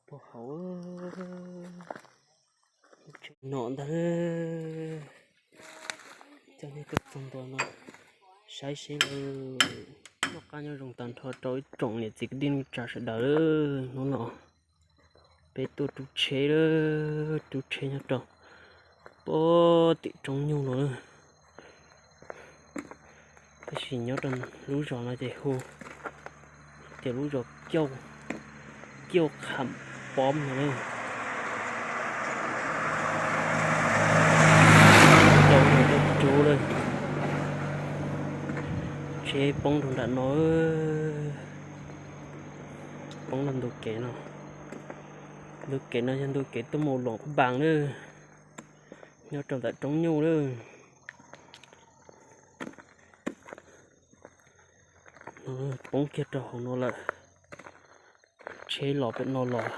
Puag hauv, tsheb no ntag. Coj nej tuaj txog ntua no saib seb lawm. Noj qab nyob zoo tag nrho rau ib tsoom niam txiv kwv tij neej tsa sawv daws. Hnub no peb tuaj rub tsheb, rub tsheb nyob rau puag tim roob nyuj no. Tab sis nyob rau lub zos no ces hu tias lub zos Kiauj Kham Pob no na. Tau no tuaj rub lawm. Tsheb poob rau nram no, poob rau ntu kev no. Ntu kev no yog ntu kev tuaj mus Luam Pha Npas na, nyob rau ntawm roob nyuj na. Poob kiag rau hauv no lawm. Tsheb los pem no los,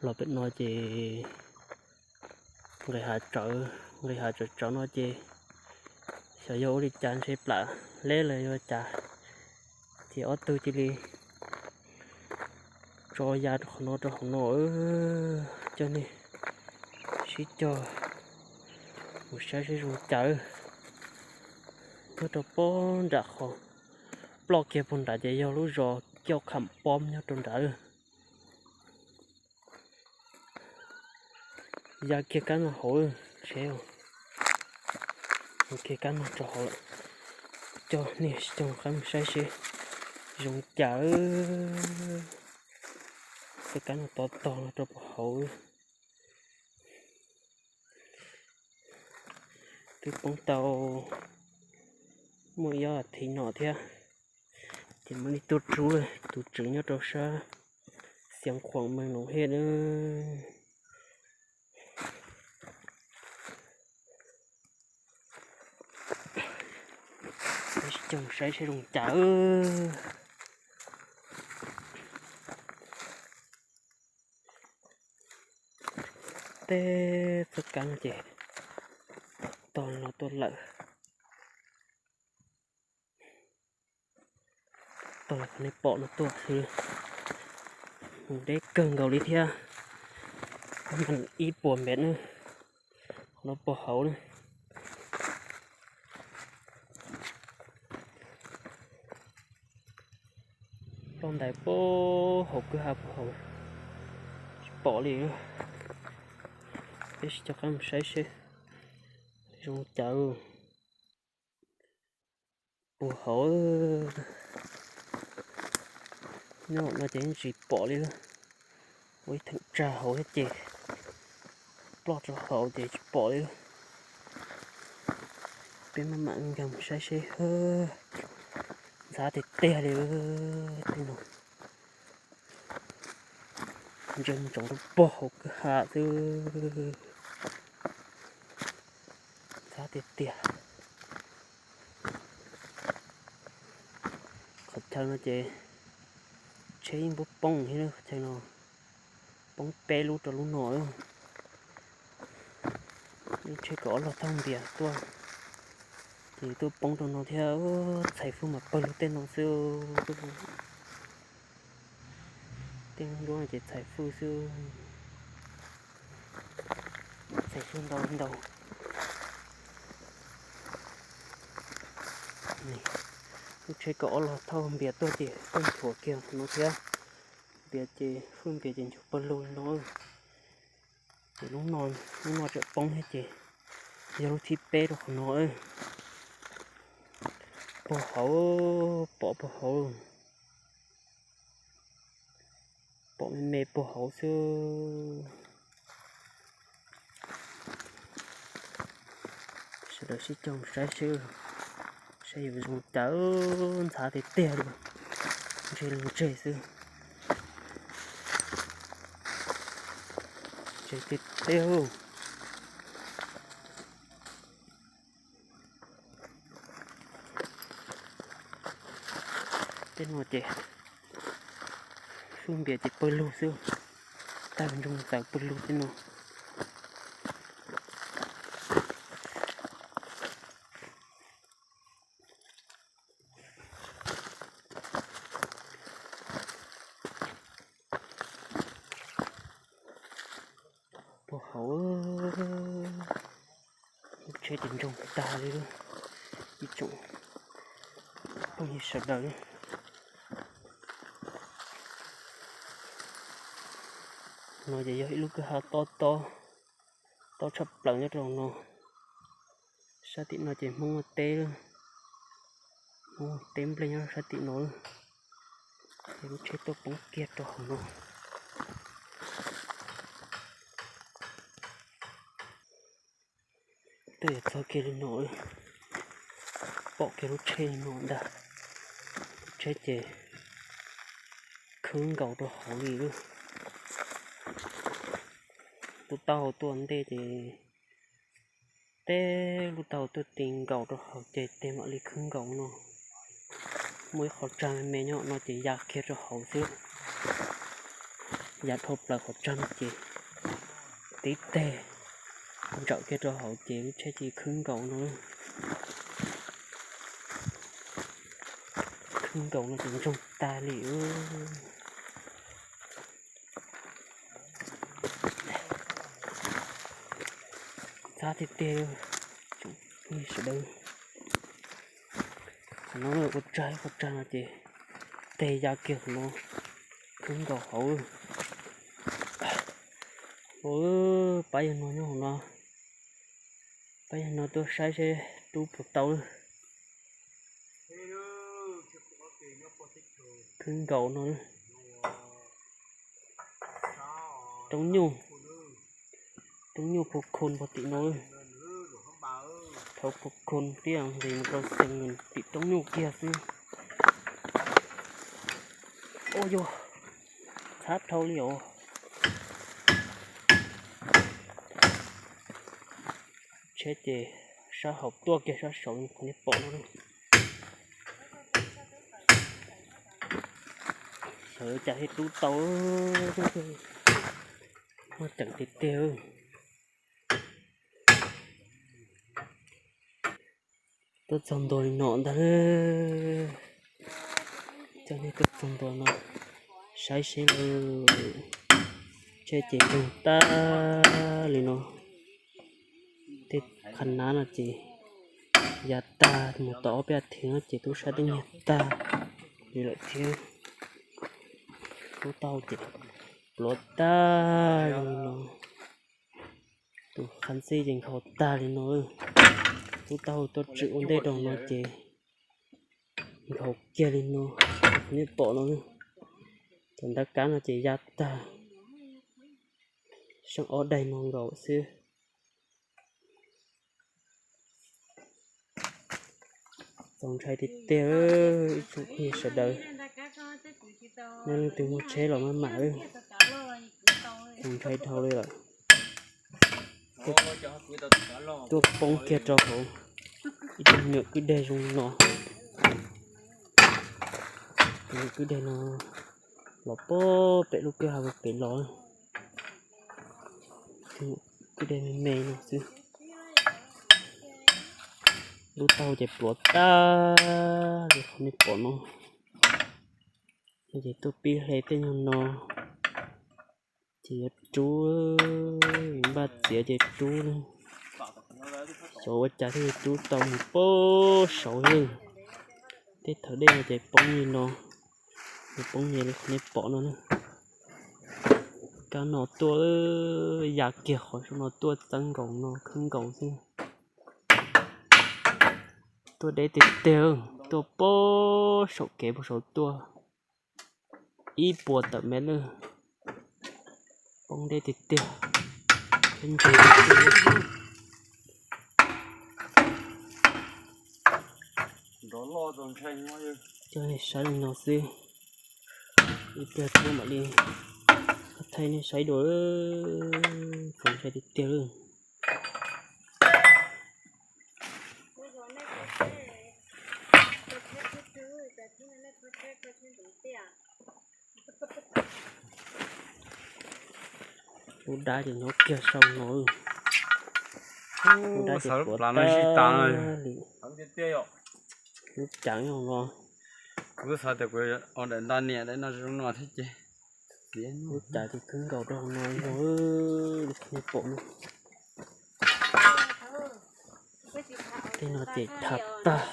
los pem no ces nqis hav tsawv, nqis hav tsawv tsawv no ces xyov yog ua li cas ntshe plam leb los yog cas, ces ob tug cia li tso ya rau qhov no rau hauv no. Coj nej sib cog mus saib seb zoo cas. Nyob rau puag nram qhov ploj kiag puag nrad ces yog lub zos Kiauj Kham Pob nyob rau nrad. Ya kiag kab no hauv, seb, ya kiag kab no rau hauv lawm. Coj nej sib cog qab mus saib seb zoo cas. Txoj kab no tod tog no rau puag hauv. Twb poob tau muaj ib ob as thiv no thiab, ces mam li tuaj rub lawm. Tus tswv nyob rau sab Xiav Khuam Meeg Noom Hej na. Sib cog saib seb zoo cas. Tej txoj kab no ces tog no tuaj lawm. Tog qhov nej pom no tuaj xwb, mus deb kawg nkaus li thiab, ib puas mev na, qhov no puag hauv na. Ploj ntais puag hauv kwj ha puag hauv, tsis pom li. Peb sib cog qab mus saib seb zoo cas. Puag hauv, nyob no ces yeej tsis pom li. Ua ib theem tsag hauv thiab ces ploj rau hauv ces tsis pom li. Peb maj mam nkag mus saib seb. Ntxhab tiag tiag li tej no. Ntsia ntsoov rau puag hauv kwj ha xwb. Ntxhab tiag tiag. Qhov chaw no ces tsheb yeej poob poob thiab, qhov chaw no poob peb lub rau lub no. Lub tsheb kaum ob log thauj npias tuaj, ces tuaj poob rau no thiab. Txhais fwj mas pawg lug tej no xwb. Tej nruab no ces txhais fwj xwb. Txhais fwj ntau ntau. Lub tsheb kaum ob log thauj npias tuaj ces tuaj nchuav kiag no thiab. Npias ces fwj npias ces nchuav pawg lug li no. Ces lub no, lub no tseem poob thiab ces yog lub thib peb rau qhov no. Puag hauv, pom puag hauv, pom me me puag hauv xwb. Sawv daws sib cog saib seb, saib yuav zoo cas. Ntxhab tiag tiag li, ntseg li ntseg xwb. Ntseg tiag tiag. Tej no ces fwj npias ces pawg lug xwb, tawg ntsoog tawv pawg lug tej no. Hauv lub tsheb ces ntsoog tag li lawm. Ib tsoom phooj ywg sawv daws, no ces yog ib lub kwj ha tob tob, tob tshaj plaws nyob rau no. Sab tim no ces Hmoob ua teb lawm, Hmoob ua teb nplej nyob sab tim no lawm. Ces lub tsheb tuaj poob kiag rau hauv no. Tuaj yuav txog kiag li no, pom kiag lub tsheb li no ntag. Lub tsheb ces khwb nkaus rau hauv li lawm. Lub taub hau tuaj ntej ces, teb lub taub hau tuaj ti nkaus rau hauv ces tej mam li khwb nkaus no. Muaj ib qhov tsag me me nyob no ces ya kiag rau hauv xwb. Ya dhau plaws qhov tsag no ces tib teg ntsawm kiag rau hauv ces lub tsheb cia li khwb nkaus no. Khwb nkaus no ces ntsoog tag li. Ntxhab tiag tiag, tsoom phooj ywg sawv daws. Qhov no ua tsag ib qho tsag no ces teg ya kiag qhov no, khwb nkaus hauv. Pab yawg no nyob hauv no, pab yawg no tuaj saib seb rub puas tau lawm. Khwb nkaus no. Roob nyuj, roob nyuj phu khun puag tim no. Thaum phu khun tiaj nqis mus rau xees tim roob nyuj kiag xwb. Ua yog txhab dhau li os. Tsheb ces sab hauv tuaj kiag sab saud li qhov nej pom no. Xyov cas thiaj rub tau, muaj ceem tiag tiag. Tuaj txog ntua li no ntag. Coj nej tuaj txog ntua no saib seb lawm. Tsheb ces ntsoog tag li no. Tej qhab nab no ces ya tag mus tau ob peb thiv no ces tub sab twb nyiag tag li lawm thiab. Lub taub hau ces pluav tag li no. Tus qhab ntxij ces nkhaus tag li no. Lub taub hau tuaj tswm ua ntej rau no ces nkhaus kiag li no, nej pom no. Cov ntab kab no ces ya tag, seem ob daim no nkaus xwb. Txaus ntshai tiag tiag, ib tsoom phooj ywg sawv daws, nej leej twg muaj tsheb los maj mam, txaus ntshai dhau li lawm. Tuaj poob kiag rau hauv ib tug nyuam kwj deg zoo no. Tus nyuam kwj deg no los puag pem lub kwj ha pem los, kwj deg me me no xwb. Lub taub hau ces pluav tag li qhov nej pom no. Ces tuaj pib hle tej nyuag no ces yuav rub, yuav npaj txiav ces rub. Xyov ua cas thiaj li rub tau mus puag saud lawm. Tej thawv dej no ces poob li no, nws poob nyias li qhov nej pom no na. Kab no tuaj ya kiag qhov saum no tuaj txawb nkaus no khwb nkaus xwb. Tuaj deb tiag tiag, tuaj puag saum kev puag saud tuaj ib puas tawm mev lawm. Poob deb tiag tiag, ntse tiag tiag. Coj nej saib li no xwb, ib pliag tub mam li thaij nej saib dua, txaus ntshai tiag tiag lawm. Lub dab ces nyob kiag saum no, lub dab ces pluav tag li, lub cav no. Kuv xav tias kuv ua daim ntaj niam daim no zoo no thiab ces Lub cas ces khwb nkaus rau hauv no, zoo li nej pom no. Tej no ces tham tag.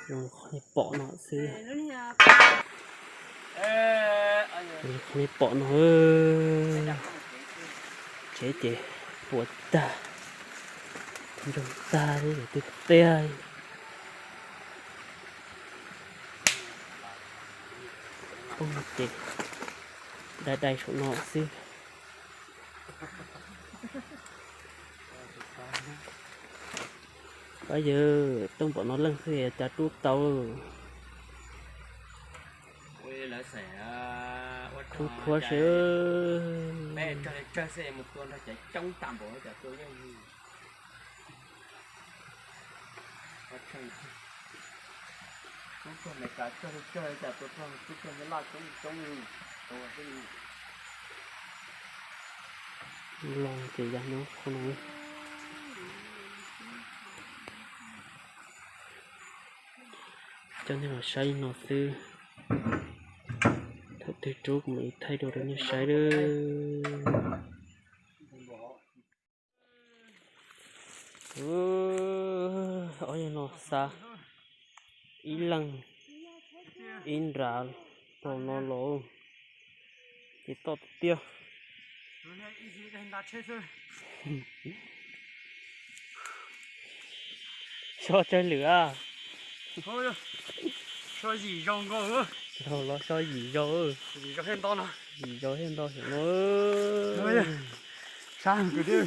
Zoo li nej pom no xwb. Zoo li nej pom no, tsev ces puas tag, ntsoog tag li tiag tiag. Poob ces dai dai saum no xwb. Pab yawg, tuaj npaum no leej xwb cas rub tau. Khub khuab seb. Los ces yam no qhov no. Coj nej los saib li no xwb. Thaum twg rub kuv mam li thaij dua rau nej saib lawm. Ob yawg no xa ib leeg ib nra los no los ces toj tiag tiag. So tsawg lwm a? So yim zaus nkaus. Los so yim zaus. Yim zaus thiaj nto xyoo no. Sab kwv tij.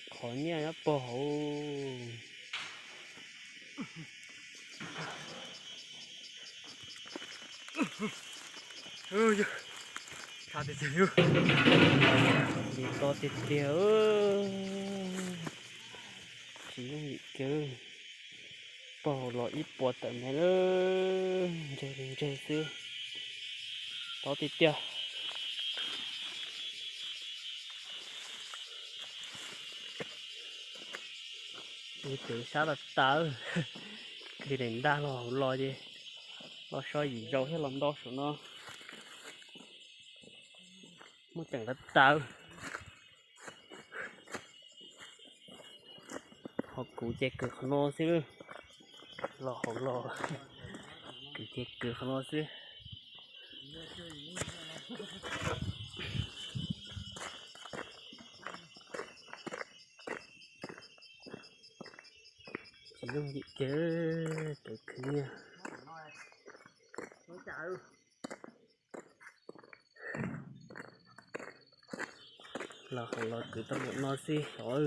Qhov nyiaj nyob puag hauv. Ntsis to tiag tiag. Tsis yooj yim kiag. Puag hauv los ib puas tawm mev lawm, ntseg li ntseg xwb. Tob tiag tiag. Tus sab tas tas, kwv daim ntaj los hauv los ces los so yim zaus thiaj los nto saum no. Muaj ceem tas tas. Ho kuv ces kwv qhov no xwb. Los hauv los kwv ces kwv qhov no xwb. Tsis yooj yim kiag kev khwv nyiaj. Los hauv los kwv tau npaum no xwb xyov.